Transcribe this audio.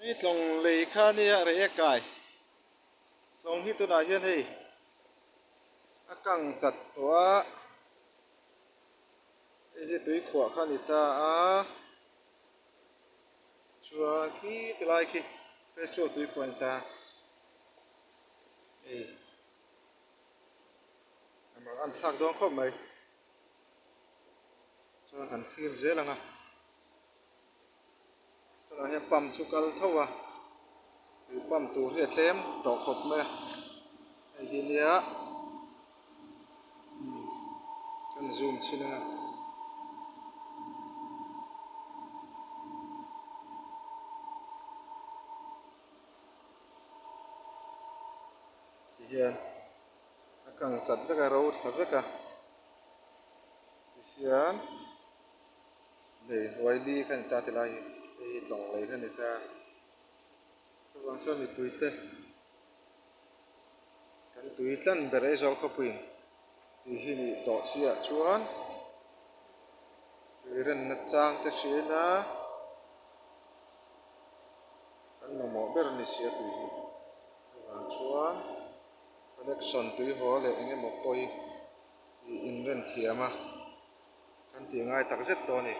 Hei tlawng lei kha nia rei a kai tlawng hi tunah hian hei a kang chat tawh a hei hi tui khuah kha a ni ta a chuan khi ti lai khi petrol tui khuah a ni ta hei a mang an thlak dawn khawp mai chuan kan thlir zel ang a. Tunah hian pump chu kal tho a tui pump tur hi a tlem tawh khawp mai a hei hi nia umm kan zoom chhin ang a. Tihian a kang chat vek a ro thla vek a tihian. Lei hnuai li kha a ni ta ti lai hi hei hi tlawng lei kha a ni ta chuvang chuan mipui te kan tui tlan ber Aizawl khawpuiin tui hi nih tawh chiah chuan tui renna chang te hriain a kan mamawh ber a ni si a tui hi chuvang chuan connection tui haw leh eng emaw pawi ih inren thiam a. Kan tih ngai tak zet tawh a ni.